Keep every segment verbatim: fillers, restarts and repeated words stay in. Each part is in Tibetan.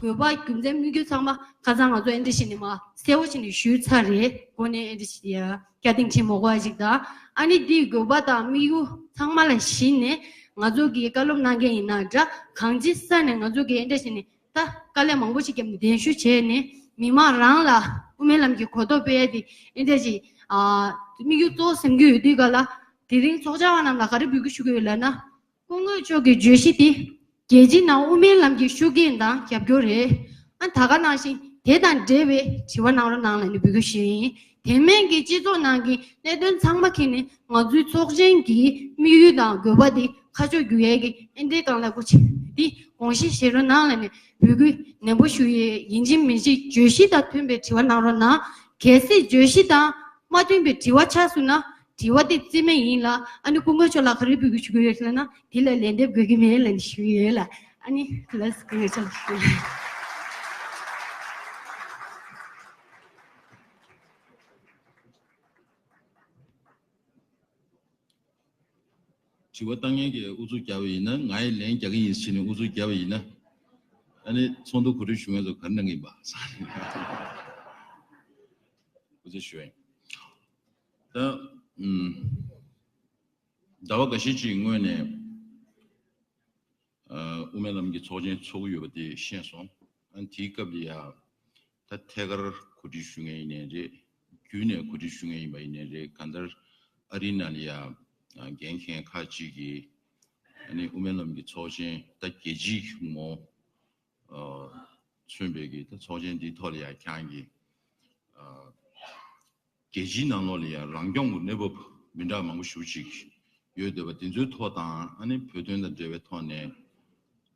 དགོས་པ་རྒྱུ་མཚན་དམིགས་ཡུལ་ཚང་མ་ཁ་སང་ང་ཚོ་ཨེ་འདྲ་ཞིག་ནས་མ་གསལ་བོ་ཞིག་ནས་ཞུས་ཚར་རེད། གོ་ནས་ཨེ་འདྲ་ཞིག་ཡ་བསྐྱར་ཏིང་ཁྲིད་མ་དགོས་པ་ཞིག་དང་། ཨ་ནི་འདིའི་དགོས་པ་དང་དམིགས་ཡུལ་ཚང་མ་ལ་གཞིགས་ནས་ང་ཚོ་གི་བཀའ་སློབ་གནང་མཁན་ཡིན་ན་འདྲ། གང་ཅི་ས་ནས་ང་ཚོ་གི་ཨེ་འདྲ་ཞིག་ནས་ད་དཀའ་ལས་མང་པོ་ཞིག་བརྒྱབ་ནས་གདན་ཞུ་བྱས་ནས་མི་མང་རང་ལ་དབུ་མའི་ལམ་གྱི་གོ་རྟོགས་སྤེལ་ཡ་དེ་ཨེ་འདྲ་ཞིག་ཨ་དམིགས་ཡུལ་གཙོ་བོ་སེམས་ཀྱི་ཡོད་དུས་ག་ལ། དེ་རིང་ཚོགས་བཅར་བ་རྣམས་ལ་ག་རེ་འབོད་སྐུལ་ཞུ་གི་ཡོད་ལབ་ན། སྐུ་ངོ་མཆོག་གི་བརྗོད་གཞི་དེ་རྒྱལ་སྤྱིའི་ནང་དབུ་མའི་ལམ་གྱི་ཤུགས་རྐྱེན་དང་རྒྱབ་སྐྱོར་རེད། ཨ་ད་ག་ནང་བཞིན་དེ་དང་འབྲེལ་བའི་དྲི་བ་གནང་རོགས་གནང་ལབ་ནས་འབོད་སྐུལ་ཞུ་ཡིན། དེ་མིན་གྱི་སྤྱི་ཚོགས་ནང་གི་གནད་དོན་ཚང་མ་འཁྱེར་ནས་ང་ཚོའི་ཚོགས་ཆེན་གྱི་དམིགས་ཡུལ་དང་དགོས་པ་དེ་ཁ་ཕྱོགས་བསྒྱུར་ཡས་ཀྱི་ཨེ་འདྲའི་སྒང་ལ་སྐུ་མཁྱེན་དེ་དགོངས་བཞེས་བཞེས་རོགས་གནང་ལབ་ནས་འབོད་སྐུལ་ནན་པོ་ཞུ་ཡས་ཡིན། གཅིག་མིན་གཅིག་བརྗོད་གཞི་དང་མཐུན་པའི་དྲི་བ་གནང་རོགས་གནང་། གལ་སྲིད་བརྗོད་གཞི་དང་མ་མཐུན་པའི་དྲི་བ་ཆགས་སོང་ན། དྲི་བ་དེ་རྩིས་མེད་ཡིན་ལ། ཨ་ནི་སྐུ་ངོ་མཆོག་ལ་ག་རེ་འབོད་སྐུལ་ཞུ་གི་ཡོད་ལབ་ན། དེ་ལ་ལན་འདེབས་དགོས་ཀྱི་མེད་ལབ་ནས་ཞུ་གི་ཡོད་ལ། ཨ་ནི་ལགས་སོ། སྐུ་ངོ་མཆོག་ལ་ཞུ་གི། དྲི་བ་བཏང་མཁན་གྱིས་ཨུ་ཚུགས་རྒྱབ་པ་ཡིན་ན། ང་ཡིས་ལན་རྒྱག་གི་ཡིན་ཟེར་ནས་ཨུ་ཚུགས་རྒྱབ་པ་ཡིན་ན། ཨ་ནི་ཚོགས་འདུ་གོ་སྒྲིག་ཞུ་མཁན་ཚོ་ག་རེ་གནང་གི་ཡིན་པ། ཨུ་ཚུགས་ཞུ་ཡིན། ད་ཨུམ། ཟླ་བ་འགའ་ཤས་ཅིག་སྔོན་ནས་ཨ་དབུ་མའི་ལམ་གྱི་ཚོགས་ཆེན་ཚོགས་ཀྱི་ཡོད་པ་དེ་ཤེས་སོང་། ཨ་དེའི་སྐབས་ལ་ཡ་ད་ཐད་ཀར་གོ་སྒྲིག་ཞུ་མཁན་ཡིན་ནའི་རེད། བརྒྱུད་ནས་གོ་སྒྲིག་ཞུ་མཁན་ཡིན་པ་ཡིན་ནའི་རེད། གང་ལྟར་ཨ་རིའི་ནང་ལ་ཡ་འགན་འཁྱེར་ཁག་ཅིག་གིས་ཨ་ནི་དབུ་མའི་ལམ་གྱི་ཚོགས་ཆེན་ད་རྒྱལ་སྤྱིའི་ངོ་ཨ་མཚོན་པའི་གི་ད་ཚོགས་ཆེན་འདིའི་ཐོག་ལ་ཡ་ཁྱེད་རང་གིས་ཨ་རྒྱལ་སྤྱིའི་ནང་ལོགས་ལ་ཡང་རང་སྐྱོང་གི་གནས་བབ་མི་འདྲ་མང་པོ་ཞེ་པོ་ཅིག་ཡོད་བསྡད་པ་དེ་ཚོའི་ཐོག་དང་། ཨ་ནི་བོད་དོན་དང་འབྲེལ་བའི་ཐོག་ནས་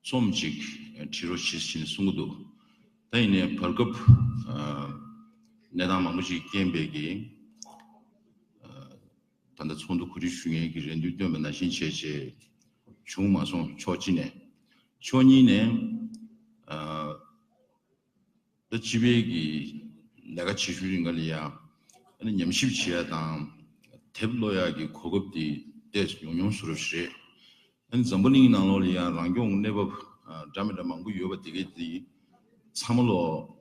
རྩོམ་ཅིག་བྲིས་རོགས་བྱེད་ཟེར་ནས་གསུང་གི་འདུག། ད་ཡིན་ནའི་བར་སྐབས་ཨ་གནས་སྟངས་མང་པོ་ཞིག་རྐྱེན་པས་ཀྱིས་ཨ་ད་ལྟ་ཚོགས་འདུ་གོ་སྒྲིག་ཞུ་མཁན་གྱི་རེ་འདུན་བཏོན་པ་ནང་བཞིན་བྱས་བྱས་བྱུང་མ་སོང་། ཕྱོགས་གཅིག་ནས། ཕྱོགས་གཉིས་ནས་ཨ་ད་སྤྱི་པའི་གི་ལས་ཀ་བྱེད་ཤུལ་རིང་ག་ལ་ཡ་ཨ་ནི་ཉམས་ཞིབ་བྱེད་ཡ་དང་དེབ་ཀློག་ཡ་གི་གོ་སྐབས་དེ་ཏོག་ཙམ་ཉུང་ཉུང་བཟོ་འདྲ་ཞིག་རེད། ཨ་ནི་འཛམ་བུ་གླིང་ནང་ལོགས་ལ་ཡ་རང་སྐྱོང་གི་གནས་བབ་ཨ་འདྲ་མི་འདྲ་མང་པོ་ཡོད་པ་དེ་གས་དེ་ཚང་མ་ལོག་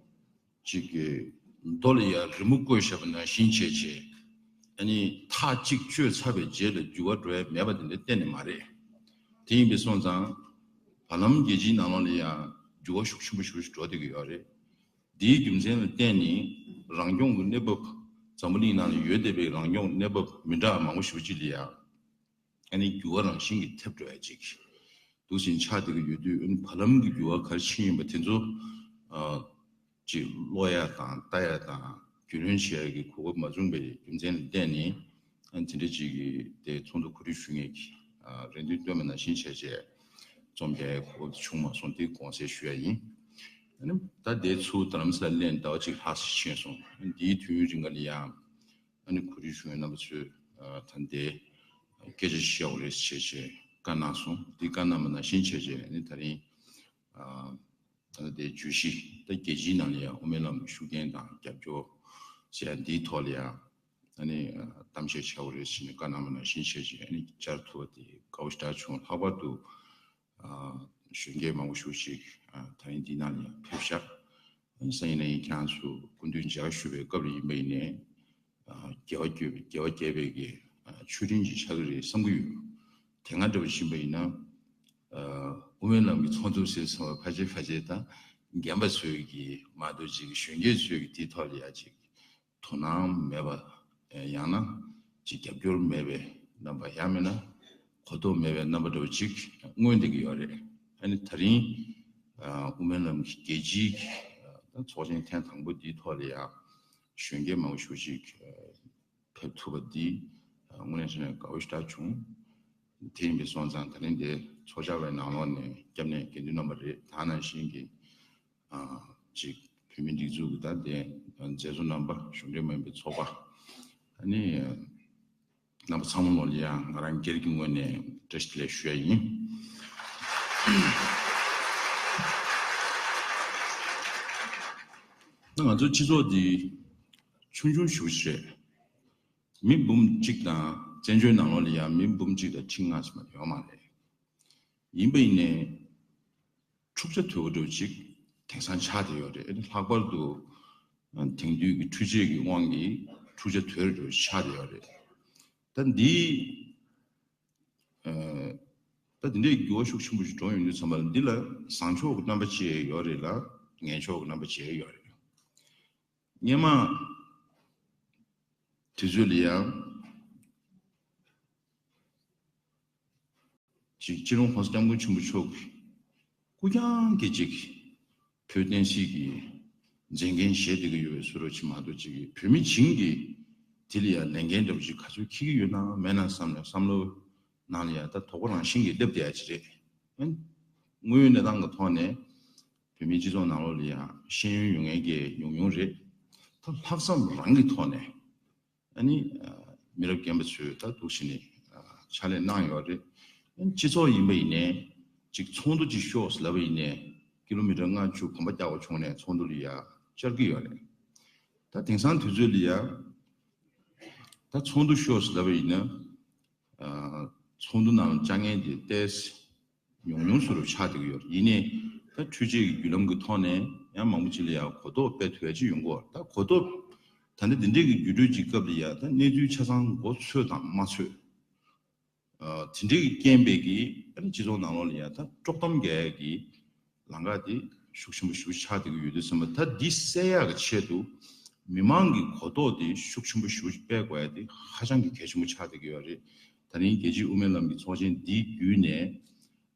ཅིག་གི་མདོ་ལ་ཡ་རི་མོ་བཀོད་བཞག་པ་ནང་བཞིན་བྱས་བྱས། ཨ་ནི་མཐའ་གཅིག་གཅོད་ཚར་བའི་རྗེས་ལ་འགྱུར་བ་འགྲོ་ཡ་མེད་པ་དེ་འདྲ་གཏན་ནས་མ་རེད། དེ་ཡིན་པས་སོང་ཙང་། བར་ལམ་རྒྱལ་སྤྱིའི་ནང་ལོགས་ལ་ཡང་འགྱུར་བ་ཤུགས་ཆེན་པོ་ཞེ་པོ་ཞིག་འགྲོ་བསྡད་ཀྱི་ཡོད་རེད། འདིའི་རྒྱུ་མཚན་ལ་བརྟེན་ནས་རང་སྐྱོང་གི་གནས་བབ་འཛམ་བུ་གླིང་ནང་ལ་ཡོད་བསྡད་པའི་རང་སྐྱོང་གི་གནས་བབ་མི་འདྲ་བ་མང་པོ་ཞེ་པོ་ཅིག་ལ་ཡང་ཨ་ནི་འགྱུར་བ་རང་བཞིན་གྱིས་ཐེབས་འགྲོ་ཡ་ཅིག་འདུག་ཟིན་ཆགས་བསྡད་ཀྱི་ཡོད་དུས། ཨ་ནི་བར་ལམ་གྱི་འགྱུར་བ་ག་རེ་ཕྱིན་ཡིན་པ་དེ་ཚོ་ཨ་ཅིག་ཀློག་ཡ་དང་ལྟ་ཡ་དང་རྒྱུས་ལོན་བྱེད་ཡ་གི་གོ་སྐབས་མ་བྱུང་བའི་རྒྱུ་མཚན་ལ་བརྟེན་ནས། ཨ་ནི་དེ་འདྲ་ཅིག་གི་དེ་ཚོགས་འདུ་གོ་སྒྲིག་ཞུ་མཁན་གྱི་ཨ་རེ་འདུན་བཏོན་པ་ནང་བཞིན་བྱས་བྱས་རྩོམ་རྒྱག་ཡའི་གོ་སྐབས་དེ་བྱུང་མ་སོང་། དེ་དགོངས་སེལ་ཞུ་ཡ་ཡིན། ཨ་ནི་ད་དེ་ཚུར་རྡ་རམ་ས་ལ་སླེབས་ནས་ཟླ་བ་གཅིག་ལྷག་ཙམ་ཕྱིན་སོང་། ཨ་ནི་དེའི་དུས་ཡུན་རིང་ག་ལ་ཡང་ཨ་ནི་གོ་སྒྲིག་ཞུ་མཁན་རྣམ་པ་ཚོས་ཨ་ད་ལྟའི་སྐད་ཆ་བཤད་དགོས་རེད་བྱས་བྱས་བཀའ་གནང་སོང་། དེ་བཀའ་གནང་བ་ནང་བཞིན་བྱས་བྱས་ཨ་ནི་ད་རིང་ཨ་ད་ལྟ་དེའི་བརྗོད་གཞི། ད་རྒྱལ་སྤྱིའི་ནང་ལ་ཡང་དབུ་མའི་ལམ་གྱི་ཤུགས་རྐྱེན་དང་རྒྱབ་སྐྱོར་ཟེར་ཡ་འདིའི་ཐོག་ལ་ཡང་ཨ་ནི་ཨ་གཏམ་བཤད་བྱ་དགོས་རེད་ཟེར་ནས་བཀའ་གནང་བ་ནང་བཞིན་བྱས་བྱས་ཨ་ནི་བཅར་ཐུབ་པ་དེ་དགའ་པོ་ཞེ་དྲག་བྱུང་། ལྷག་པར་དུ་ཨ་གཞོན་སྐྱེས་མང་པོ་ཞེ་པོ་ཅིག་ཨ་ད་རིང་འདི་ནང་ལ་ཡང་ཕེབས་ཤག། ཨ་ནི་སང་ཉིན་གནངས་ཉིན་ཁྱེད་རང་ཚོ་སྐུ་མདུན་མཇལ་ཁ་ཞུ་བའི་སྐབས་ལ་ཡིན་པ་ཡིན་ནའི། ཨ་དགེ་བ་བསྐྱེད་པའི་དགེ་བ་བསྐྱེད་པའི་གི་ཨ་མཆོད་སྤྲིན་ཅིག་ཆགས་ཀྱི་རེད་བསམ་གྱི་ཡོད། དེ་སྔ་འདྲ་བོ་ཕྱིན་པ་ཡིན་ན། ཨ་དབུ་མའི་ལམ་གྱི་ཚོགས་འདུ་ཟེར་ཙམ་པ་ཕལ་ཆེར་ཕལ་ཆེར་ད་རྒན་པ་ཚོའི་གི་མ་གཏོགས་ཅིག་གཞོན་སྐྱེས་ཚོའི་གི་དེའི་ཐོག་ལ་ཡ་ཅིག་དོ་སྣང་མེད་པ། ཡང་ན་ཅིག་རྒྱབ་སྐྱོར་མེད་པའི་རྣམ་པ། ཡང་མིན་ན་གོ་རྟོགས་མེད་པའི་རྣམ་པ་འདྲ་བོ་ཅིག་མངོན་བསྡད་ཀྱི་ཡོད་རེད། ཨ་ནི་ད་རིང་ཨ་དབུ་མའི་ལམ་གྱི་རྒྱལ་སྤྱིའི་ཨ་ཚོགས་ཆེན་ཐེངས་དང་པོ་འདིའི་ཐོག་ལ་ཡང་གཞོན་སྐྱེས་མང་པོ་ཞེ་པོ་ཅིག་ཨ་ཕེབས་ཐུབ་པ་འདི་ཨ་དངོས་གནས་བྱས་ན་དགའ་པོ་ཞེ་དྲག་བྱུང་། དེ་ཡིན་པས་སོང་ཙང་ད་རིང་འདིར་ཚོགས་བཅར་བའི་ནང་ལོགས་ནས་སྐྱབས་གནས་དགེ་འདུན་རྣམ་པ་རེད། ད་ནང་བཞིན་གྱི་ཨ་ཅིག་བོད་མིའི་སྒྲིག་འཛུགས་ཀྱི་ད་དེ་མཛད་གཙོ་རྣམ་པ། གཞུང་འབྲེལ་མ་ཡིན་པའི་ཚོགས་པ། ཨ་ནི་རྣམ་པ་ཚང་མ་ལོག་ལ་ཡང་ང་རང་སྒེར་གྱི་ངོས་ནས་བཀྲ་ཤིས་བདེ་ལེགས་ཞུ་ཡ་ཡིན། ད་ང་ཚོའི་སྤྱི་ཚོགས་འདི་ཆུང་ཆུང་ཞེ་པོ་ཞིག་རེད། མི་འབུམ་གཅིག་དང་། བཙན་བྱོལ་ནང་ལོགས་ལ་ཡང་མི་འབུམ་གཅིག་དང་ཁྲི་ལྔ་ཙམ་ཡོད་མ་རེད། ཡིན་པ་ཡིན་ནའི་འཁྲུག་ཆ་དོད་པོ་འདྲ་བོ་ཅིག་ དེང་སང་ཆགས་བསྡད་ཡོད་རེད། ལྷག་པར་དུ་དེང་དུས་ཀྱི་འཕྲུལ་ཆས་ཀྱི་དབང་གིས་འཁྲུག་ཆ་དོད་འགྲོ་ཆགས་བསྡད་ཡོད་རེད། ད་འདི་ད་འདི་འདྲའི་འགྱུར་བ་ཤུགས་ཆེན་པོ་ཞིག་འགྲོ་ཡོང་དུས་ཙམ་པ་ལ། འདི་ལ་བཟང་ཕྱོགས་ཀྱི་རྣམ་པ་ཅིག་ཡོད་རེད་ལ། ངན་ཕྱོགས་ཀྱི་རྣམ་པ་ཅིག་ཡོད་རེད། སྔོན་མ་དུས་ཚོད་ལ་ཡང་ཅིག་སྤྱི་ནོར་༸གོང་ས་༸སྐྱབས་མགོན་ཆེན་པོ་མཆོག་གིས་སྐུ་རྐྱང་གིས་ཅིག་བོད་བསྟན་སྲིད་ཀྱི་མཛད་འགན་བཞེས་བསྡད་ཀྱི་ཡོད་པའི་བཟོ་འདྲ་ཅིག་མ་གཏོགས། ཅིག་བོད་མི་བྱིངས་ཀྱིས་དེ་ལ་ཡང་ལས་འགན་འདྲ་པོ་ཅིག་ག་ཚོད་འཁྱེར་གྱི་ཡོད་ན་མེད་ན་བསམ་ནས་བསམ་བློ་ནང་ལ་ཡང་ད་དོགས་པ་རང་བཞིན་གྱིས་སླེབས་བསྡད་ཡ་ཅིག་རེད། དངོས་ཡོད་གནས་སྟངས་ཀྱི་ཐོག་ནས་བོད་མིའི་སྤྱི་ཚོགས་ནང་ལོགས་ལ་ཡང་ཤེས་ཡོན་ཡོད་མཁན་གྱི་ཉུང་ཉུང་རེད། ད་ལྷག་བསམ་རང་གི་ཐོག་ནས་ཨ་ནི་མི་རབས་རྒན་པ་ཚོས་ད་འདུག་བྱས་ནས་ཕྱག་ལས་གནང་ཡོད་རེད། སྤྱི་ཚོགས་ཡིན་པ་ཡིན་ནའི་ཅིག་ཚོགས་འདུ་ཅིག་ཤོག་ཟེར་ལབ་པ་ཡིན་ནའི་ཀི་ལོ་མི་ཊར་ལྔ་བཅུ་གོམ་པ་རྒྱག་དགོས་བྱུང་ནས་ཚོགས་འདུ་ལ་ཡ་བཅར་གྱི་ཡོད་རེད། ད་དེང་སང་དུས་ཚོད་ལ་ཡ་ད་ཚོགས་འདུ་ཤོག་ཟེར་ལབ་པ་ཡིན་ན། ཚོགས་འདུ་ནང་བཅར་མཁན་དེ་ཏོག་ཙམ་ཉུང་ཉུང་བཟོ་འདྲ་ཆགས་བསྡད་ཀྱི་ཡོད་རེད། ཡིན་ནའི་ད་འཕྲུལ་ཆས་ཀྱི་བརྒྱུད་ལམ་གྱི་ཐོག་ནས་ཡང་མང་པོ་ཅིག་ལ་ཡང་གོ་རྟོགས་སྤེལ་ཐུབ་ཡ་ཅིག་ཡོང་གི་ཡོད་རེད། ད་གོ་རྟོགས་ད་ལྟ་འདི་འདྲས་ཀྱི་བརྒྱུད་སྤྲོད་ཀྱི་སྐབས་ལ་ཡང་ད་གནས་ཚུལ་ཆ་ཚང་མགོ་ཚོས་དང་མ་ཚོས། དེ་འདྲས་ཀྱི་རྐྱེན་པས་ཀྱིས་ཨ་ནི་སྤྱི་ཚོགས་ནང་ལོགས་ལ་ཡང་ད་དཀྲོག་གཏམ་རྒྱག་ཡ་གི་ལམ་ཁ་དེ་ཤུགས་ཆེན་པོ་ཞེ་པོ་ཆགས་བསྡད་ཀྱི་ཡོད་དུས་ཙམ་པ། ད་འདི་སེལ་ཡག་གི་ཆེད་དུ་མི་མང་གི་གོ་རྟོགས་དེ་ཤུགས་ཆེན་པོ་ཞེ་པོ་སྤེལ་དགོས་ཡ་དེ་ཧ་ཅང་གི་གལ་ཆེན་པོ་ཆགས་བསྡད་ཀྱི་ཡོད་རེད། ད་རིང་རྒྱལ་སྤྱིའི་དབུ་མའི་ལམ་གྱི་ཚོགས་ཆེན་འདི་བརྒྱུད་ནས་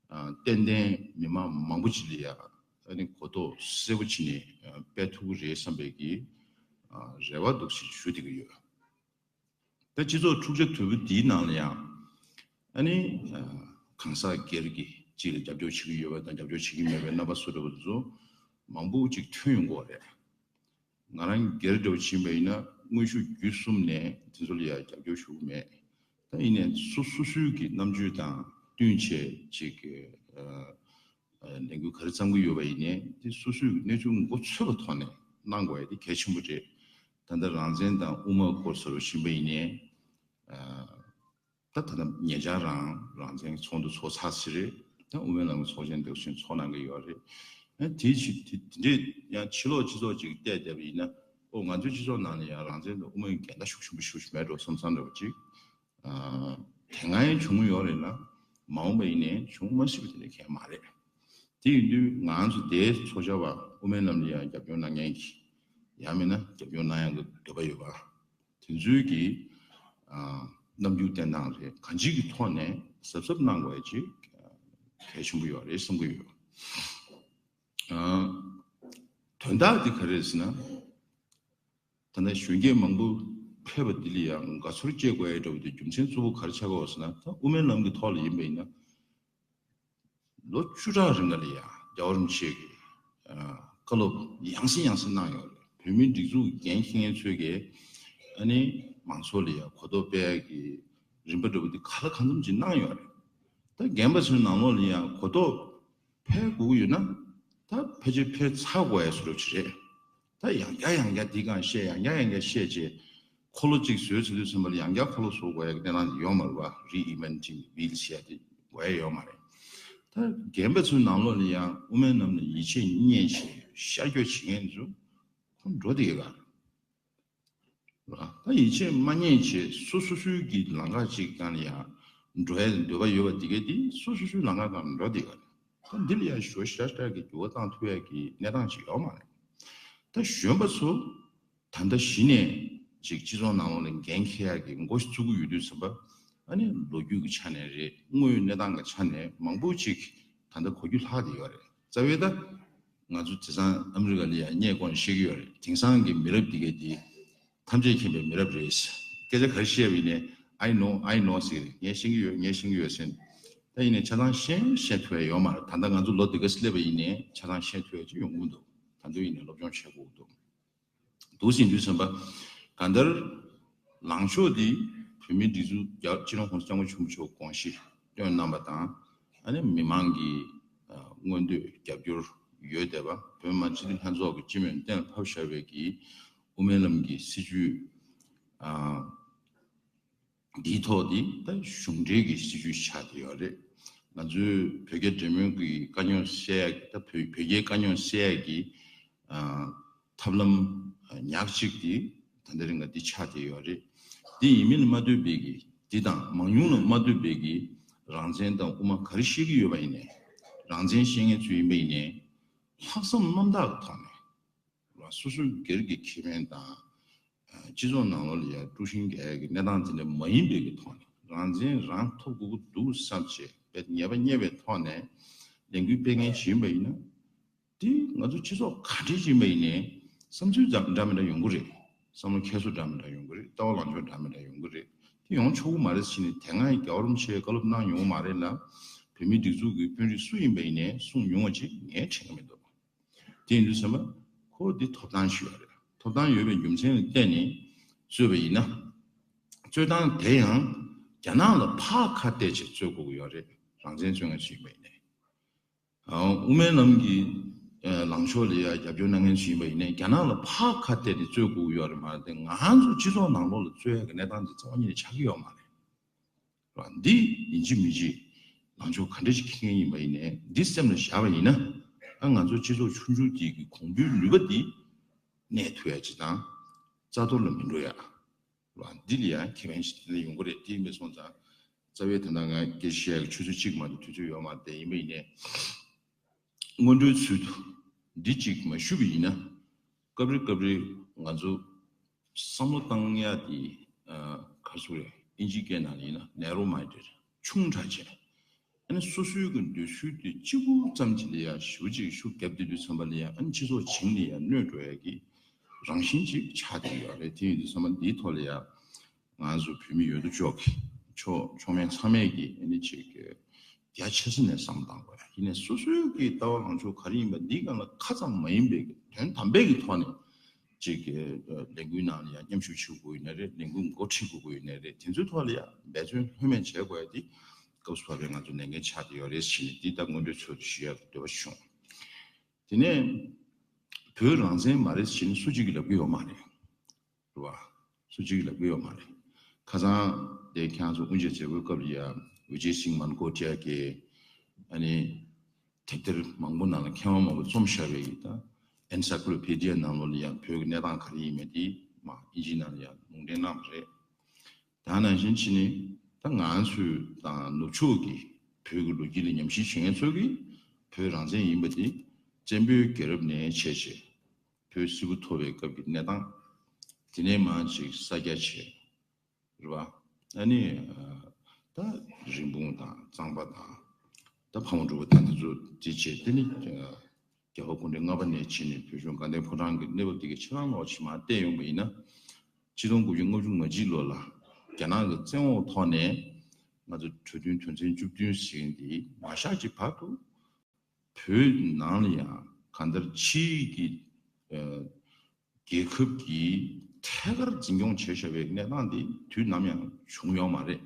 ཨ་ཏན་ཏན་མི་མང་མང་པོ་ཅིག་ལ་ཡ་ཨ་ནི་གོ་རྟོགས་གསལ་པོ་བྱས་ནས་ཨ་སྤེལ་ཐུབ་ཀྱི་རེད་བསམ་པའི་གི་ཨ་རེ་བ་འདུག་སེ་ཞུ་བསྡད་ཀྱི་ཡོད། ད་སྤྱི་ཚོགས་འཁྲུག་ཆ་དོད་པོ་འདིའི་ནང་ལ་ཡང་ཨ་ནི་ཨ་གང་ཟག་སྒེར་གྱི་གཅིག་ལ་རྒྱབ་སྐྱོར་བྱེད་ཀྱི་ཡོད་པ་དང་རྒྱབ་སྐྱོར་བྱེད་ཀྱི་མེད་པའི་རྣམ་པ་བཟོ་འདྲ་པོ་དེ་ཚོ་མང་པོ་ཅིག་ཐོན་ཡོང་གི་ཡོད་རེད། ང་རང་སྒེར་འདྲ་པོ་ཕྱིན་པ་ཡིན་ན་དངོས་ཤུགས་བརྒྱུད་གསུམ་ནས་དེ་ཚོ་ལ་ཡང་རྒྱབ་སྐྱོར་ཞུ་གི་མེད། ད་ཡིན་ནའི་སོ་སོ་སོའི་གི་རྣམ་དཔྱོད་དང་བསྟུན་བྱས་ཅིག་ཨ་ལས་འགུལ་ག་རེ་བརྩམས་ཀྱི་ཡོད་པ་ཡིན་ནའི་དེ་སོ་སོའི་གནས་ཚུལ་མགོ་ཚོས་པའི་ཐོག་ནས་གནང་དགོས་ཡ་དེ་གལ་ཆེན་པོ་རེད། ད་ལྟ་རང་བཙན་དང་དབུ་མ་སྐོར་སོགས་ཕྱིན་པ་ཡིན་ནའི་ཨ་ད་ད་ལྟ་ཉེ་ཆར་རང་རང་བཙན་ཚོགས་འདུ་ཚོགས་ཚར་ཚར་རེད། ད་དབུ་མའི་ལམ་གྱི་ཚོགས་ཆེན་དེ་བཞིན་ཚོགས་གནང་གི་ཡོད་རེད། ཨ་དེ་ཅི་དེ་དེ་འདྲས་ཡང་ཕྱི་ལོགས་སྤྱི་ཚོགས་ཅིག་བལྟས་བསྡད་པ་ཡིན་ན། ཨོ་ང་ཚོའི་སྤྱི་ཚོགས་ནང་ལ་ཡང་རང་བཙན་དང་དབུ་མའི་འགལ་ཟླ་ཤུགས་ཆེན་པོ་ཞེ་པོ་ཞིག་མེད་འགྲོ་བསམ་བསམ་འདྲ་པོ་ཅིག་ཨ་དེ་སྔ་ཡང་བྱུང་ཡོད་རེད་ལ། མ་འོངས་པ་ཡིན་ནའི་བྱུང་མ་སྲིད་པ་དེ་འདྲ་གང་ཡང་མ་རེད། དེ་ཡིན་དུས་ང་ཚོ་དེའི་ཚོགས་བཅར་བ་དབུ་མའི་ལམ་ལ་ཡང་རྒྱབ་སྐྱོར་གནང་མཁན་གྱི་ཡང་མིན་ན་རྒྱབ་སྐྱོར་གནང་ཡག་གི་འདོད་པ་ཡོད་པ་དེ་ཚོའི་གི་ཨ་རྣམ་འགྱུར་བསྟན་སྟངས་རེད། གང་ཅིའི་གི་ཐོག་ནས་གཟབ་གཟབ་གནང་དགོས་ཡ་ཅིག་གལ་ཆེན་པོ་ཡོད་རེད་བསམ་གྱི་ཡོད། ཨ་དོན་དག་དེ་ག་རེ་རེད་ཟེར་ན། ད་ལྟ་གཞོན་སྐྱེས་མང་པོ་ཕེབས་པ་འདི་ལ་ཡང་དགའ་ཚོར་སྐྱེ་དགོས་ཡ་འདྲ་བོ་དེ་རྒྱུ་མཚན་གཙོ་བོ་ག་རེ་ཆགས་ཀྱི་ཡོད་ཟེར་ན། ད་དབུ་མའི་ལམ་གྱི་ཐོག་ལ་ཡིན་པ་ཡིན་ན། ལོ་བཅུ་ཕྲག་རིང་ལ་ཡང་རྒྱལ་བ་རིན་པོ་ཆེ་གིས་ཨ་བཀའ་སློབ་ཡང་སེ་ཡང་སེ་གནང་ཡོད་རེད། བོད་མིའི་སྒྲིག་འཛུགས་འགན་འཁྱེར་མཁན་ཚོས་ཀྱིས་ཨ་ནི་མང་ཚོགས་ལ་ཡང་གོ་རྟོགས་སྤེལ་ཡག་གི་རིམ་པ་འདྲ་བོ་འདི་ག་ལ་གང་འཚམ་ཅིག་གནང་ཡོད་རེད། ད་རྒན་པ་ཚོའི་ནང་ལོགས་ལ་ཡང་གོ་རྟོགས་འཕེལ་དགོས་ཀྱི་ཡོད་ན། ད་ཕལ་ཆེར་འཕེལ་ཚར་དགོས་ཡ་བཟོ་འདྲ་ཅིག་རེད། ད་ཡང་བསྐྱར་ཡང་བསྐྱར་འདི་སྒང་བཤད། ཡང་བསྐྱར་ཡང་བསྐྱར་བཤད་བྱས། འཁོར་ལོ་གཅིག་བཟོས་ཚར་དུས་ཙམ་པ་ལ་ཡང་བསྐྱར་འཁོར་ལོ་བཟོ་དགོས་ཡ་གི་གནས་སྟངས་དེ་ཡོད་མ་རེད་པ། Reinventing the wheel ཟེར་ཡ་དེ་དགོས་ཡ་ཡོད་མ་རེད། ད་རྒན་པ་ཚོའི་ནང་ལོགས་ལ་ཡང་དབུ་མའི་ལམ་ལ་ཡིད་ཆེས་རྙེད་བྱས་ཤར་སྐྱོད་བྱེད་མཁན་ཚོ་ཁོ་འགྲོ་བསྡད་ཡོད་ག་རེད། ད་ཡིད་ཆེས་མ་རྙེད་བྱས་སོ་སོ་སོའི་གི་ལམ་ཁ་ཅིག་སྒང་ལ་ཡང་འགྲོ་ཡ་འདོད་པ་ཡོད་པ་དེ་གས་དེ་སོ་སོ་སོའི་ལམ་ཁ་སྒང་འགྲོ་བསྡད་ཡོད་རེད། ད་འདི་ལ་ཡང་ཞོ་ཤ་ཤ་གི་འགྱུར་བ་བཏང་ཐུབ་ཡ་གི་གནས་སྟངས་ཅིག་ཡོད་མ་རེད། ད་གཞོན་པ་ཚོ་ད་ལྟ་གཞི་ནས་ཅིག་སྤྱི་ཚོགས་ནང་ལོགས་ལ་འགན་འཁྱེར་ཡ་གི་འགོ་བཙུགས་ཀྱི་ཡོད་དུས་ཙམ་པ། ཨ་ནི་ལོ་རྒྱུས་ཀྱི་ཆ་ནས་རེད། དངོས་ཡོད་གནས་སྟངས་ཀྱི་ཆ་ནས་མང་པོ་ཅིག་ད་ལྟ་གོ་རྒྱུ་ལྷག་བསྡད་ཡོད་རེད། རྩ་བའི་ད་ང་ཚོ་དེང་སང་ཨ་མི་རི་ཀ་ལ་ཡང་སྙད་སྐོར་ནས་བཤད་ཀྱི་ཡོད་རེད། དེང་སང་གི་མི་རབས་འདི་གས་འདི་ཐམས་ཅད་མཁྱེན་པའི་མི་རབས་རེད། སྐད་ཆ་ག་རེ་བཤད་པ་ཡིན་ནའི་I know, I know ཟེར་གི་རེད། ངས་ཤེས་ཀྱི་ཡོད། ངས་ཤེས་ཀྱི་ཡོད་ཟེར། ད་ཡིན་ནའི་ཆ་ཚང་ཤེས་ཤེས་ཐུབ་ཡ་ཡོད་མ་རེད། ད་ལྟ་ང་ཚོ་ལོ་འདི་ག་སླེབས་པ་ཡིན་ནའི་ཆ་ཚང་ཤེས་ཐུབ་ཡ་ཅིག་ཡོང་གི་མི་འདུག་ད་དུང་ཡིན་ནའི་སློབ་སྦྱོང་བྱེད་དགོས་ཀྱི་འདུག་འདུག་ཟིན་དུས་ཙམ་པ། གང་ལྟར་ལངས་ཕྱོགས་འདི་བོད་མིའི་སྒྲིག་འཛུགས་རྒྱ་སྤྱི་ནོར་༸གོང་ས་༸སྐྱབས་མགོན་ཆེན་པོ་མཆོག་དགོངས་གཞི་བཏོན་གནང་བ་དང་། ཨ་ནི་མི་མང་གི་ཨ་མངོན་འདོད་རྒྱབ་སྐྱོར་ཡོད་བསྡད་པ། བོད་མི་མང་སྤྱི་འཐུས་ལྷན་ཚོགས་ཀྱི་སྤྱི་མོས་གཏན་ལ་ཕབ་བཞག་པའི་གི་དབུ་མའི་ལམ་གྱི་སྲིད་བྱུས་ཨ་འདིའི་ཐོག་འདི་ད་གཞུང་འབྲེལ་གྱི་སྲིད་བྱུས་ཆགས་བསྡད་ཡོད་རེད། ང་ཚོའི་བོད་རྒྱ་འབྲེལ་མོལ་གྱི་དཀའ་རྙོག་སེལ་ཡ་ད་བོད་བོད་རྒྱའི་དཀའ་རྙོག་སེལ་ཡ་གི་ཨ་ཐབས་ལམ་ཨ་ཉག་གཅིག་དེ་ད་ལྟ་རིང་ལ་འདི་ཆགས་བསྡད་ཡོད་རེད། འདི་ཡིན་མིན་ལ་མ་ལྟོས་པའི་གི་འདི་དང་མང་ཉུང་ལ་མ་ལྟོས་པའི་གི་རང་བཙན་དང་དབུ་མ་ག་རེ་བཤད་ཀྱི་ཡོད་པ་ཡིན་ནའི་རང་བཙན་བཤད་མཁན་ཚོ་ཡིན་པ་ཡིན་ནའི་ལྷག་བསམ་རྣམ་དག་གི་ཐོག་ནས། སོ་སོའི་སྒེར་གྱི་ཁེ་ཕན་དང་། སྤྱི་ཚོགས་ནང་ལོགས་ལ་ཡང་དཀྲུག་ཤིང་རྒྱག་ཡ་གི་གནས་སྟངས་དེ་འདྲ་མ་ཡིན་པའི་གི་ཐོག་ནས་རང་བཙན་རང་ཐོབ་དགོས་ཀྱི་འདུག་བསམ་བྱས་དཔེ་ཉེས་པ་རྙེད་པའི་ཐོག་ནས་ལས་འགུལ་སྤེལ་མཁན་ཞིག་ཡིན་པ་ཡིན་ན། དེ་ང་ཚོ་སྤྱི་ཚོགས་ག་འདྲ་ཞིག་ཡིན་པ་ཡིན་ནའི་བསམ་ཚུལ་འདྲ་མི་འདྲ་ཡོང་གི་རེད། བསམ་བློ་འཁྱེར་སོ་འདྲ་མི་འདྲ་ཡོང་གི་རེད། ལྟ་བ་ལངས་ཕྱོགས་འདྲ་མི་འདྲ་ཡོང་གི་རེད། དེ་ཡོང་ཆོག་གི་མ་རེད་ཟེར་ནས་དེ་སྔ་ཡང་རྒྱལ་བ་རིན་པོ་ཆེས་བཀའ་སློབ་གནང་མྱོང་གི་མ་རེད་ལ། བོད་མིའི་སྒྲིག་འཛུགས་ཀྱི་དཔོན་རིགས་སུ་ཡིན་པ་ཡིན་ནའི་གསུང་མྱོང་བ་ཅིག་ངས་དྲན་གྱི་མི་འདུག་དེ་ཡིན་དུས་ཙམ་པ་ཁོ་འདི་ཐོབ་ཐང་ཞིག་ཡོད་རེད། ཐོབ་ཐང་ཡོད་པའི་རྒྱུ་མཚན་ལ་བརྟེན་ནས་རྩོད་པ་ཡིན་ན། རྩོད་སྟངས་དེ་ཡང་རྒྱ་ནག་ལ་ཕར་ཁ་གཏད་བྱས་རྩོད་དགོས་ཀྱི་ཡོད་རེད། རང་བཙན་རྩོད་མཁན་ཚོ་ཡིན་པ་ཡིན་ནའི། དབུ་མའི་ལམ་གྱི་ལངས་ཕྱོགས་ལ་ཡ་རྒྱབ་སྐྱོར་གནང་མཁན་ཚོ་ཡིན་པ་ཡིན་ནའི་རྒྱ་ནག་ལ་ཕར་ཁ་གཏད་ནས་རྩོད་དགོས་ཀྱི་ཡོད་རེད་མ་རེད་དེ། ང་ཚོ་སྤྱི་ཚོགས་ནང་ལོགས་ལ་རྩོད་ཡ་གི་གནས་སྟངས་དེ་རྩ་བ་ཉིད་ནས་ཆགས་ཀྱི་ཡོད་མ་རེད། ར་འདི་ཡིན་གཅིག་མིན་གཅིག་ལངས་ཕྱོགས་ག་འདྲ་ཞིག་འཁྱེར་མཁན་ཡིན་པ་ཡིན་ནའི་འདི་སེམས་ལ་བཞག་པ་ཡིན་ན། ཨ་ང་ཚོ་སྤྱི་ཚོགས་ཆུང་ཆུང་དེ་གི་གོང་བུའི་ནུས་པ་འདི་གནས་ཐུབ་ཡ་ཅིག་དང་། རྩ་གཏོར་ལ་མི་འགྲོ་ཡ། ར་འདི་ལ་ཡང་ཁེ་ཕན་ཞིག་དེ་འདྲ་ཡོང་གི་རེད། དེ་མེད་སོང་ཙང་རྩ་བའི་ད་ལྟ་ང་སྐད་ཆ་བཤད་ཡ་གི་ཆུ་ཚོད་གཅིག་མ་གཏོགས་དུས་ཚོད་ཡོད་མ་རེད། དེ་ཡིན་པ་ཡིན་ནའི། སྔོན་འགྲོའི་ཚུལ་དུ་འདི་གཅིག་མ་ཞུས་པ་ཡིན་ན། སྐབས་རེ་སྐབས་རེ་ང་ཚོ་བསམ་བློ་བཏང་ཡ་དེ་ག་རེ་ཟེར་དགོས་རེད། ཨིན་ཇིའི་སྐད་ནང་ལ་ཡིན་ན་ནེ་རོ་མའིན་ཌེཌ། ཆུང་དྲགས་བྱས། ཨ་ནི་སོ་སོའི་གི་འདོད་ཚུལ་དེ་གཅིག་པུ་ཙམ་གྱི་ལ་ཡ་ཞེ་པོ་ཅིག་ཤུགས་བརྒྱབ་བསྡད་དུས་ཙམ་པ་ལ་ཡ། ཨ་ནི་སྤྱི་ཚོགས་བྱིངས་ལ་ཡ་གནོད་འགྲོ་ཡ་གི་རང་བཞིན་ཅིག་ཆགས་བསྡད་ཡོད་རེད། དེ་ཡིན་དུས་ཙམ་པ་འདིའི་ཐོག་ལ་ཡ། ང་ཚོ་བོད་མི་ཡོད་དོ་ཅོག་གི་ཕྱོགས་ཕྱོགས་མེད་མཚམས་མེད་ཀྱི་ཨ་ནི་ཅིག་རྒྱ་ཆེ་ས་ནས་བསམ་བཏང་དགོས། ཡིན་ནའི་སོ་སོའི་གི་ལྟ་བ་ལངས་ཕྱོགས་ག་རེ་ཡིན་པ་འདིའི་སྒང་ལ་ཁ་ཙམ་མ་ཡིན་པའི་གི་དོན་དམ་པའི་གི་ཐོག་ནས་ཅིག་ལས་འགུལ་ནང་ལ་ཡང་མཉམ་ཞུགས་བྱེད་དགོས་ཡིན་ན་རེད། ལས་འགུལ་འགོ་ཁྲིད་དགོས་ཀྱི་ཡིན་ན་རེད། དེ་ཚོའི་ཐོག་ལ་ཡང་འབད་བརྩོན་ལྷོད་མེད་བྱེད་དགོས་ཡ་དེ་སྐབས་སུ་བབས་པའི་ང་ཚོ་ལས་འགན་ཆགས་བསྡད་ཡོད་རེད་ཟེར་ནས་འདི་ལྟ་སྔོན་འགྲོའི་ཚུལ་དུ་ཞུ་ཡ་འདོད་པ་བྱུང་། དེ་ནས་བོད་རང་བཙན་མ་རེད་ཟེར་ནས་སུ་གཅིག་གིས་ལབ་ཀྱི་ཡོད་མ་རེད། རེད་བ། སུ་གཅིག་ལབ་ཀྱི་ཡོད་མ་རེད། ཁ་སང་དེ་ཁྱེད་ཚོ་དབུ་འབྱེད་མཛད་སྒོའི་སྐབས་ལ་ཡ་ཝི་ཇེ་སིང་མན་ཀོ་ཊ་གིས་ཨ་ནི་དེབ་ཐེར་མང་པོ་ནང་ལ་མཁས་དབང་མང་པོ་རྩོམ་བཞག་པའི་ཡིན། ད་ཨེན་སའི་ཀོ་ལོ་པེ་ཌི་ཡ་ནང་ལོགས་ལ་ཡ་བོད་ཀྱི་གནས་སྟངས་ག་རེ་ཡིན་མིན་དེ་མ་ཨིན་ཇིའི་ནང་ལ་ཡ་ལུང་འདྲེན་གནང་བ་རེད། ད་ནང་བཞིན་ཕྱིན་ནས་ད་ང་ཚོས་དང་ནུབ་ཕྱོགས་ཀྱི་བོད་ཀྱི་ལོ་རྒྱུས་ལ་ཉམས་ཞིབ་བྱེད་མཁན་ཚོ་གིས་བོད་རང་བཙན་ཡིན་པ་དེ་བཙན་པོའི་རྒྱལ་རབས་ནས་བྱས་བྱས། བོད་སིལ་བུ་འཐོར་བའི་སྐབས་ཀྱི་གནས་སྟངས། དེ་ནས་མར་ཅིག་ས་སྐྱ་བྱས། རེད་བ། ཨ་ནི་ད་རིན་སྤུངས་དང་གཙང་པ་དང་། ད་ཕ་མ་འབྲུག་པ་དང་དེ་ཚོ་དེ་བྱས། དེ་ནི་རྒྱལ་བ་སྐུ་ཕྲེང་ལྔ་པ་ནས་བྱས་ནས་བོད་གཞུང་དགའ་ལྡན་ཕོ་བྲང་གི་གནས་བབ་དེ་གའི་ཕྱི་ནང་ལོགས་ཕྱི་མར་བལྟས་ཡོང་པ་ཡིན་ན། ཆིག་སྟོང་དགུ་བརྒྱ་ལྔ་བཅུ་ང་གཅིག་ལོ་ལ་རྒྱ་ནག་གི་བཙན་འོག་ཐོག་ནས་ང་ཚོ་གྲོས་མཐུན་དོན་ཚན་བཅུ་བདུན་ཟེར་མཁན་དེ་མ་བཞག་ཅིག་བར་དུ། བོད་ནང་ལ་ཡང་གང་ལྟར་ཕྱིའི་གི་ཨ་རྒྱལ་ཁབ་ཀྱིས་ཐད་ཀར་འཛིན་སྐྱོང་བྱས་བཞག་པའི་གནས་སྟངས་འདི་དུས་ནམ་ཡང་བྱུང་ཡོད་མ་རེད།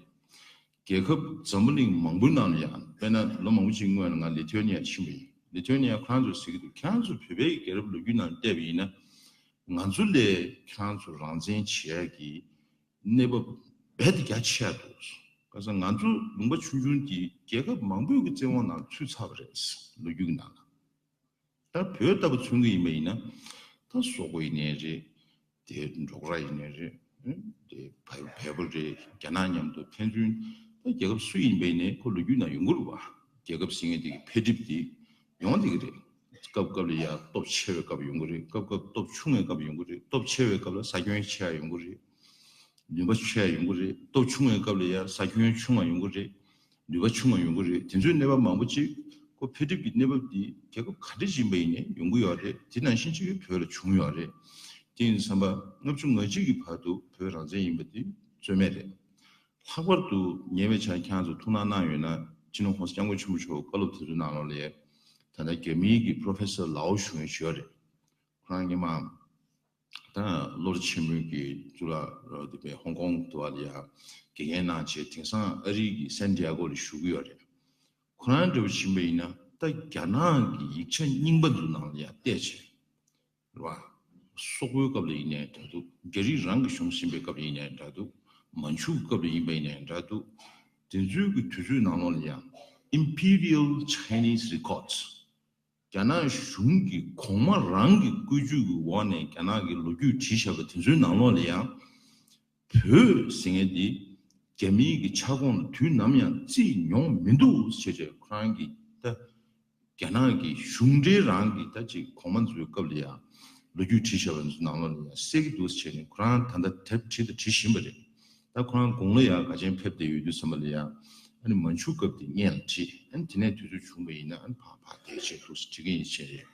རྒྱལ་ཁབ་འཛམ་བུ་གླིང་མང་པོའི་ནང་ལ་ཡང་། དཔེར་ན་ལོ་མང་པོ་ཅིག་སྔོན་ལ་ང་ལི་ཐུ་ཝེ་ནི་ཡ་ཕྱིན་པ་ཡིན། ལི་ཐུ་ཝེ་ནི་ཡ་ཁོ་རང་ཚོས་ཟེར་གྱི་འདུག་ཁྱེད་རང་ཚོ་བོད་པའི་རྒྱལ་རབས་ལོ་རྒྱུས་ནང་བལྟས་པ་ཡིན་ན། ང་ཚོ་ལས་ཁྱེད་རང་ཚོ་རང་བཙན་བྱེད་ཡ་གི་གནས་བབ་རྦད་དེ་རྒྱ་ཆེ་ཡ་འདུག་ག་ས་ང་ཚོ་ལུང་པ་ཆུང་ཆུང་འདི་རྒྱལ་ཁབ་མང་པོའི་གི་བཙན་འོག་ནང་ཚུད་ཚར་བ་རེད། ལོ་རྒྱུས་ཀྱི་ནང་ལ། ད་བོད་ལྟ་བུ་མཚོན་གྱི་ཡིན་པ་ཡིན་ན། ད་སོག་པོ་ཡིན་ནའི་རེད། དེ་འབྲོག་ར་ཡིན་ནའི་རེད། དེ་བལ་བལ་པོ་རེད། རྒྱ་ནག་མཉམ་དུ་ཕན་ཚུན་ད་རྒྱལ་ཁབ་སུ་ཡིན་པ་ཡིན་ནའི་ཁོ་ལོ་རྒྱུས་ནང་ཡོང་གི་རེད་བ། རྒྱལ་ཁབ་ཟེར་མཁན་དེ་གི་འཕེལ་འགྲིབ་དེ་ཡོང་བསྡད་ཀྱི་རེད། སྐབས་སྐབས་ལ་ཡ་སྟོབས་ཆེ་བའི་སྐབས་ཡོང་གི་རེད། སྐབས་སྐབས་སྟོབས་ཆུང་བའི་སྐབས་ཡོང་གི་རེད། སྟོབས་ཆེ་བའི་སྐབས་ལ་ས་ཁྱོན་ཆེ་ཡ་ཡོང་གི་རེད། ནུས་པ་ཆེ་ཡ་ཡོང་གི་རེད། སྟོབས་ཆུང་བའི་སྐབས་ལ་ཡ་ས་ཁྱོན་ཆུང་བ་ཡོང་གི་རེད། ནུས་པ་ཆུང་བ་ཡོང་གི་རེད། དེ་ཚོའི་གནས་བབ་མང་པོ་ཅིག་ཁོ་འཕེལ་འགྲིབ་ཀྱི་གནས་བབ་འདི་རྒྱལ་ཁབ་ག་འདྲ་ཞིག་ཡིན་པ་ཡིན་ནའི་ཡོང་གི་ཡོད་རེད། དེ་ནང་བཞིན་ཅིག་བོད་ལ་བྱུང་ཡོད་རེད། དེ་ཡིན་དུས་ཙམ་པ་ལྔ་བཅུ་ང་གཅིག་གི་བར་དུ་བོད་རང་བཙན་ཡིན་པ་དེ་རྩོད་མེད་རེད། ལྷག་པར་དུ་ཉེ་བའི་ཆར་ཁྱེད་ཚོ་ཐུགས་སྣང་གནང་ཡོད་ན། སྤྱི་ནོར་༸གོང་ས་༸སྐྱབས་མགོན་ཆེན་པོ་མཆོག་བཀའ་སློབ་དེ་ཚོའི་ནང་ལོགས་ལ་ད་ལྟ་རྒྱ་མིའི་གི་Professor Lau ཞུ་མཁན་ཞིག་ཡོད་རེད། ཁོ་རང་སྔོན་མ་ད་ལོ་རྒྱུས་ཆེན་མོའི་གི་གཙུག་ལག་ར་དེ་པའི་ཧོང་ཀོང་དུ་བ་ལ་ཡ་དགེ་རྒན་གནང་བྱས། དེང་སང་ཨ་རིའི་གི་སན་ཏི་ཡ་གོ་ལ་བཞུགས་ཀྱི་ཡོད་རེད། ཁོ་རང་འདྲ་བོ་ཕྱིན་པ་ཡིན་ན་ད་རྒྱ་ནག་གི་ཡིག་ཆ་རྙིང་པ་ཚོ་ནང་ལ་ཡ་བལྟས་བྱས། རེད་བ། སོག་པོའི་སྐབས་ལ་ཡིན་ནའི་འདྲ་འདུག་རྒྱ་རིགས་རང་གི་གཞུང་ཟིན་པའི་སྐབས་ལ་ཡིན་ནའི་འདྲ་འདུག་མན་ཆུ་གི་སྐབས་ལ་ཡིན་པ་ཡིན་ནའི་འདྲ་འདུག་དེ་ཚོའི་གི་དུས་ཚོད་ནང་ལོགས་ལ་ཡང་ Imperial Chinese Records། རྒྱ་ནག་གཞུང་གི་གོང་མ་རང་གི་བཀོད་ཇུས་ཀྱི་འོག་ནས་རྒྱ་ནག་གི་ལོ་རྒྱུས་བྲིས་བཞག་པ་དེ་ཚོའི་ནང་ལོགས་ལ་ཡང་། བོད་ཟེར་མཁན་འདི་རྒྱ་མིའི་གི་ཆ་ཁོངས་ལ་དུས་ནམ་ཡང་བརྩིས་མྱོང་མི་འདུག་ཟེར་བྱས། ཁོ་རང་གི་ད་རྒྱ་ནག་གི་གཞུང་འབྲེལ་རང་གི་ད་ཅིག་གོང་མ་ཚོའི་སྐབས་ལ་ཡང་ལོ་རྒྱུས་བྲིས་བཞག་པ་ཚོའི་ནང་ལོགས་ལ་ཡང་གསལ་གྱི་འདུག་ཟེར་བྱས་ནས། ཁོ་རང་ད་ལྟ་དེབ་བྲིས་དང་བྲིས་བཞིན་པ་རེད། ད་ཁོ་རང་དགུང་ལོ་ཡང་ག་ཅན་ཕེབས་བསྡད་ཡོད་དུས་ཙམ་པ་ལ་ཡང་། ཨ་ནི་མན་ཇུ་སྐབས་དེ་སྔོན་ལ་བྲིས། ཨ་ནི་དེ་ནས་དུས་ཚོད་བྱུང་བ་ཡིན་ན། ཨ་ནི་ཕར་ཕར་དེ་བྱས་འདུག་ཟེར་བྲིས་མཁན་ཡིན་བྱས་རེད།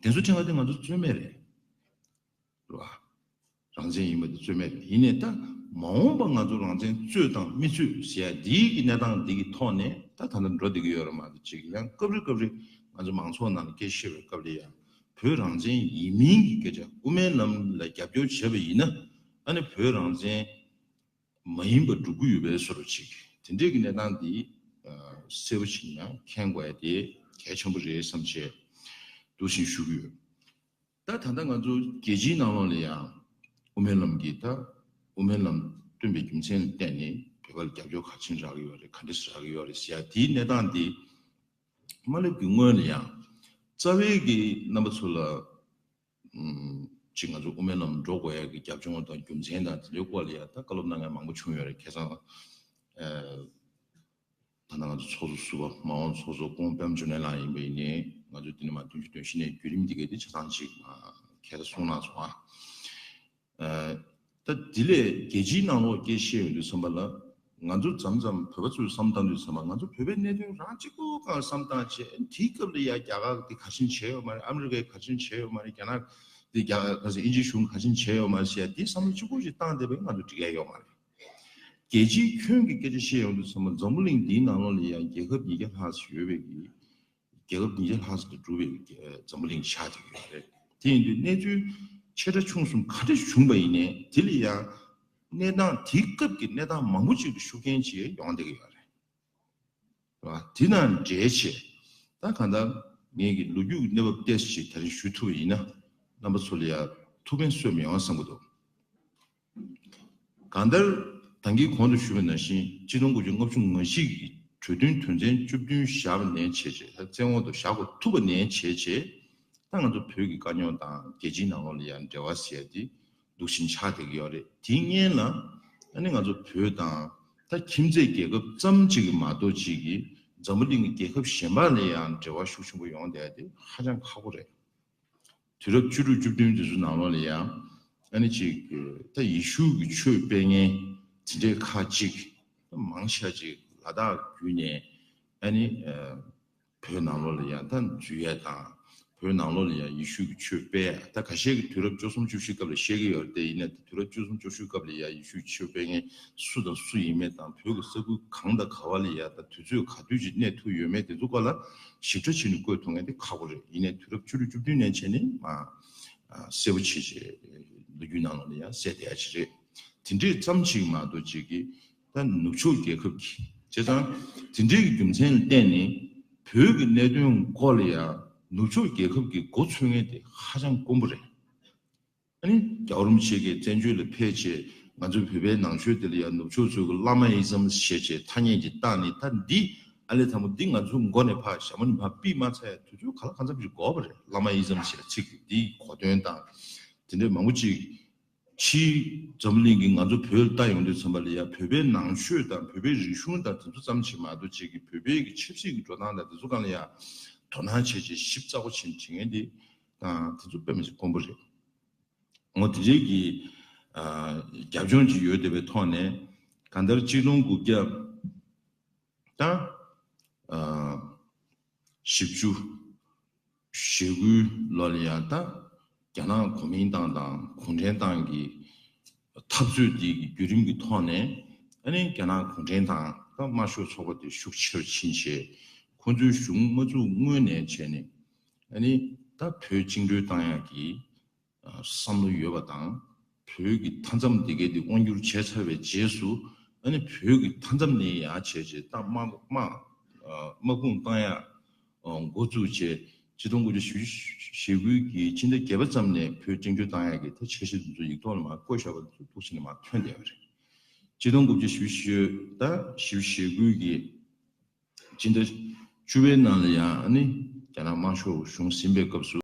དེ་ཚོ་དྲན་པ་དེ་ང་ཚོ་རྩོད་མེད་རེད། རེད་བ། རང་བཙན་ཡིན་པ་དེ་རྩོད་མེད་རེད། ཡིན་ནའི་ད་མ་འོངས་པ་ང་ཚོ་རང་བཙན་རྩོད་དང་མི་རྩོད་ཟེར་ཡ་འདིའི་གི་གནས་སྟངས་འདི་གི་ཐོག་ནས་ད་ད་ལྟ་འགྲོ་བསྡད་ཀྱི་ཡོད་རེད་མ་གཏོགས། ཅིག་ཡང་སྐབས་རེ་སྐབས་རེ་ང་ཚོ་མང་ཚོགས་ནང་ལ་སྐད་ཆ་བཤད་པའི་སྐབས་ལ་ཡང་། བོད་རང་བཙན་ཡིན་མིན་གྱི་སྐད་ཆ། དབུ་མའི་ལམ་ལ་རྒྱབ་སྐྱོར་བྱས་པ་ཡིན་ན། ཨ་ནི་བོད་རང་བཙན་མ་ཡིན་པ་འགྲུབ་ཀྱི་ཡོད་པའི་བཟོ་འདྲ་ཅིག། དེ་འདྲའི་གི་གནས་སྟངས་འདི་གསལ་པོ་ཞིག་ཡང་མཁྱེན་དགོས་ཡ་དེ་གལ་ཆེན་པོ་རེད་བསམ་བྱས་འདུག་སེ་ཞུ་གི་ཡོད། ད་ད་ལྟ་ང་ཚོ་རྒྱལ་སྤྱིའི་ནང་ལོགས་ལ་ཡང་དབུ་མའི་ལམ་གྱི། ད་དབུ་མའི་ལམ་བཏོན་པའི་རྒྱུ་མཚན་ལ་བརྟེན་ནས་བོད་པ་ལ་རྒྱབ་སྐྱོར་ག་ཚོད་རག་གི་ཡོད་རེད། ག་འདྲ་ཞིག་རག་གི་ཡོད་རེད་ཟེར་ཡ་དེའི་གནས་སྟངས་དེ་མ་སླེབས་ཀྱི་སྔོན་ལ་ཡང་། རྩ་བའི་གི་རྣམ་པ་ཚོ་ལ། ཨམ། ཅིག་ང་ཚོ་དབུ་མའི་ལམ་འགྲོ་དགོས་ཡ་གི་རྒྱབ་ལྗོངས་དང་དེ་འདྲའི་སྐོར་ལ་ཡ་ད་བཀའ་སློབ་གནང་མཁན་མང་པོ་བྱུང་ཡོད་རེད། ཁ་སང་། ཨ། ད་ལྟ་ང་ཚོ་ཚོགས་གཙོ་ཟུར་པ། མ་འོངས་ཚོགས་གཙོ་སྐུ་ངོ་པད་མ་འབྱུང་གནས་ལགས་ཡིན་པ་ཡིན་ནའི། ང་ཚོ་འདི་ནས་མར་བདུན་ཅུ་དོན་བཞི་ནས་བརྒྱུད་རིམ་འདི་གའི་དེ་ཆ་ཚང་ཅིག་མ་ཁྱེད་ཚོ་གསུངས་གནང་སོང་ཨ། ཨ། ད་འདི་ལས་རྒྱལ་སྤྱིའི་ནང་ལོགས་སྐད་བཤད་ཡོང་དུས་ཙམ་པ་ལ། ང་ཚོ་མཚམས་མཚམས་བོད་པ་ཚོས་བསམ་བཏང་དུས་ཙམ་པ། ང་ཚོ་བོད་པའི་གནད་དོན་རང་གཅིག་པོ་སྒང་བསམ་བཏང་བྱས། དེའི་སྐབས་ལ་ཡ་རྒྱ་གར་དེ་ག་ཞིག་བྱས་ཡོད་མ་རེད། ཨ་མི་རི་ཀས་ག་ཞིག་བྱས་ཡོད་མ་རེད། རྒྱ་ནག་དེ་རྒྱ་ག་ཟེར་དབྱིན་ཇིའི་གཞུང་ག་ཞིག་བྱས་ཡོད་མ་རེད་ཟེར་ཡ་དེ་བསམ་བློ་གཅིག་པོ་ཞིག་བཏང་བསྡད་པས་ང་ཚོ་འགྲིག་ཡ་ཡོད་མ་རེད། རྒྱལ་སྤྱིའི་ཁྱོན་གྱི་སྐད་ཆ་བཤད་ཡོང་དུས་ཙམ་པ། འཛམ་བུ་གླིང་འདིའི་ནང་ལོགས་ལ་ཡང་རྒྱལ་ཁབ་ཉིས་བརྒྱ་ལྷག་ཙམ་ཡོད་པའི་གི། རྒྱལ་ཁབ་ཉིས་བརྒྱ་ལྷག་ཙམ་དུ་གྲུབ་པའི་འཛམ་བུ་གླིང་ཆགས་བསྡད་ཡོད་རེད། དེ་ཡིན་དུས་གནས་ཚུལ་ཆེ་ཕྲ་ཆུང་གསུམ་ག་འདྲ་བྱུང་བ་ཡིན་ནའི། དེ་ལ་ཡང་གནས་སྟངས་དེའི་སྐབས་ཀྱི་གནས་སྟངས་མང་པོ་ཅིག་ལ་ཤུགས་རྐྱེན་ཅིག་ཡོང་བསྡད་ཀྱི་ཡོད་རེད། རེད་བ། དེ་དང་འབྲེལ་བྱས། ད་གང་ལྟར་ངེད་ཀྱི་ལོ་རྒྱུས་ཀྱི་གནས་བབ་ཏོག་ཙམ་ཅིག་ད་རིང་ཞུ་ཐུབ་པ་ཡིན་ན། རྣམ་པ་ཚོ་ལ་ཡང་ཐུགས་ཕན་གསོས་མི་ཡོང་བསམ་གྱི་འདུག། གང་ལྟར་ད་གིན་གོང་དུ་ཞུས་པ་ནང་བཞིན། གཅིག་སྟོང་དགུ་བརྒྱ་ལྔ་བཅུ་ང་བཞི་གི་གྲོས་མཐུན་དོན་ཚན་བཅུ་བདུན་བཞག་པ་ནས་བྱས་བྱས། ད་བཙན་འོག་ཏུ་བཞག་དགོས་ཐུག་པ་ནས་བྱས་བྱས། ད་ང་ཚོ་བོད་ཀྱི་དཀའ་རྙོག་དང་རྒྱལ་སྤྱིའི་ནང་ལོགས་ལ་ཡང་འབྲེལ་བ་ཟེར་ཡ་དེ་འདུག་བཞིན་ཆགས་བསྡད་ཀྱི་ཡོད་རེད། དེའི་སྔོན་ལ་ཨ་ནི་ང་ཚོ་བོད་དང་ད་ཁྱིམ་མཚེས་རྒྱལ་ཁབ་ཙམ་ཅིག་གི་མ་གཏོགས་ཅིག་གིས་འཛམ་བུ་གླིང་གི་རྒྱལ་ཁབ་གཞན་པ་ལ་ཡང་འབྲེལ་བ་ཤུགས་ཆེན་པོ་ཡོང་བསྡད་ཡ་དེ་ཧ་ཅང་ཁག་པོ་རེད། དུས་རབས་བཅུ་དྲུག་བཅུ་བདུན་དེ་ཚོའི་ནང་ལོགས་ལ་ཡང་། ཨ་ནི་ཅིག་ད་ཡེ་ཤུ་གི་ཆོས་སྤེལ་མཁན་དེ་འདྲའི་ཁག་ཅིག་མང་ཆེ་ཅིག་ལ་དྭགས་བརྒྱུད་ནས། ཨ་ནི་ཨ་བོད་ནང་ལོགས་ལ་ཡང་ད་འཛུལ་ཡ་དང་། བོད་ནང་ལོགས་ལ་ཡང་ཡེ་ཤུ་གི་ཆོས་སྤེལ་ཡ། ད་ཁ་ཤས་ཀྱིས་དུས་རབས་བཅུ་གསུམ་བཅུ་བཞི་སྐབས་ལ་བཤད་ཀྱི་ཡོད་རེད་དེ། ཡིན་ནའི་དུས་རབས་བཅུ་གསུམ་བཅུ་བཞི་སྐབས་ལ་ཡང་ཡེ་ཤུ་གི་ཆོས་སྤེལ་མཁན་སུ་དང་སུ་ཡིན་མིན་དང་། བོད་ཀྱི་ས་ཁུལ་གང་དང་ག་བ་ལ་ཡ་ད་དུས་ཚོད་ག་དུས་ཅིག་གནས་ཐུབ་ཡོད་མེད་དེ་ཚོ་སྐོར་ལ་ཞིབ་ཕྲ་བྱས་ནས་བཀོད་ཐུབ་མཁན་དེ་ཁག་པོ་རེད། ཡིན་ནའི་དུས་རབས་བཅུ་དྲུག་བཅུ་བདུན་ནས་བྱས་ནས་མར་ཨ་གསལ་པོ་བྱས་བྱས་ལོ་རྒྱུས་ནང་ལོགས་ལ་ཡང་གསལ་བསྡད་ཡ་ཅིག་རེད། དེ་འདྲས་ཙམ་ཞིག་མ་གཏོགས་ཅིག་གིས་ད་ནུབ་ཕྱོགས་རྒྱལ་ཁབ་ཀྱི། བྱས་ཙང་དེ་འདྲས་ཀྱི་རྒྱུ་མཚན་ལ་བརྟེན་ནས་བོད་ཀྱི་གནད་དོན་སྐོར་ལ་ཡང་ནུབ་ཕྱོགས་རྒྱལ་ཁབ་ཀྱིས་མགོ་འཚོས་མཁན་དེ་ཧ་ཅང་དཀོན་པོ་རེད། ཨ་ནི་རྒྱལ་བ་རིན་པོ་ཆེ་གིས་བཙན་བྱོལ་ལ་ཕེབས་བྱས། ང་ཚོའི་བོད་པའི་ནང་ཆོས་དེ་ལ་ཡང་ནུབ་ཕྱོགས་ཚོས་ཀྱི་བླ་མ་ཨི་ཛམ་ཞེས་བྱས་ཐ་སྙད་ཅིག་བཏགས་ནས། ད་འདི་ཨ་ལས་དང་པོ་འདི་ང་ཚོའི་མགོ་ནས་ཕར་ཞྭ་མོ་ནས་ཕར་ཕུད་མ་ཚར་ཡ་དུས་ཚོད་ག་ལ་གང་འཚམ་ཞིག་འགོར་བ་རེད། བླ་མ་ཨི་ཛམ་ཞེས་པའི་ཚིག་འདིའི་གོ་དོན་དང་། དེ་འདྲའི་མང་པོ་ཅིག་ཕྱིའི་འཛམ་བུ་གླིང་གིས་ང་ཚོ་བོད་ལ་ལྟ་ཡོང་དུས་ཙམ་པ་ལ་ཡ། བོད་པའི་ནང་ཆོས་དང་བོད་པའི་རིག་གཞུང་དང་དེ་ཚོ་ཙམ་ཞིག་མ་གཏོགས་ཅིག་གིས་བོད་པའི་གི་ཆབ་སྲིད་ཀྱི་འགྲོ་སྟངས་དང་དེ་ཚོ་སྒང་ལ་ཡ་དོ་སྣང་བྱས་བྱས་ཞིབ་ཚགས་པོ་བྱས་ནས་བྱེད་མཁན་དེ་དང་། དེ་ཚོ་དཔེ་མི་སྲིད་དཀོན་པོ་རེད། འོ། དེ་འདྲའི་གི་ཨ་རྒྱབ་ལྗོངས་ཅིག་ཡོད་བསྡད་པའི་ཐོག་ནས། གང་ལྟར་གཅིག་སྟོང་དགུ་བརྒྱ་དང་ཨ་བཞི་བཅུ་ཞེ་དགུའི་ལོ་ལ་ཡང་ད་རྒྱ་ནག་གོ་མིན་ཏང་དང་གུང་ཁྲན་ཏང་གི་འཐབ་རྩོད་འདི་གི་བརྒྱུད་རིམ་གྱི་ཐོག་ནས། ཨ་ནི་རྒྱ་ནག་གུང་ཁྲན་ཏང་དང་དམར་ཤོག་ཚོགས་པ་དེ་ཤུགས་ཆེ་རུ་ཕྱིན་བྱས། ཁོང་ཚོའི་གཞུང་མ་བཙུགས་སྔོན་ནས་བྱས་ནས། ཨ་ནི་ད་བོད་བཅིངས་འགྲོལ་བཏང་ཡག་གི་བསམ་བློ་ཡོད་པ་དང་། བོད་ཀྱི་མཐའ་མཚམས་དེ་གའི་དེ་དབང་སྒྱུར་བྱས་ཚར་བའི་རྗེས་སུ། ཨ་ནི་བོད་ཀྱི་མཐའ་མཚམས་ནས་ཡར་བྱས་བྱས་ད་དམག་དམག་དམག་དཔུང་བཏང་ཡག་འགོ་བཙུགས་བྱས། གཅིག་སྟོང་དགུ་བརྒྱ་བཞི་བཅུ་ཞེ་དགུའི་གི་ཕྱི་ཟླ་བརྒྱད་པ་ཙམ་ནས་བོད་བཅིངས་འགྲོལ་བཏང་ཡག་གི་ད་འཆར་གཞི་དེ་ཚོ་ཡིག་ཐོག་ལ་མར་བཀོད་བཞག་པ་དེ་ཚོ་འདུག་སེ་ནས་མར་ཐོན་བསྡད་པ་རེད། གཅིག་སྟོང་དགུ་བརྒྱ་བཞི་བཅུ་ཞེ་དགུའི་གི་ ཕྱི་ཟླ་བཅུ་པའི་ནང་ལ་ཡང་ཨ་ནི་རྒྱ་ནག་དམར་ཤོག་གཞུང་ཟིན་པའི་སྐབས་སུ།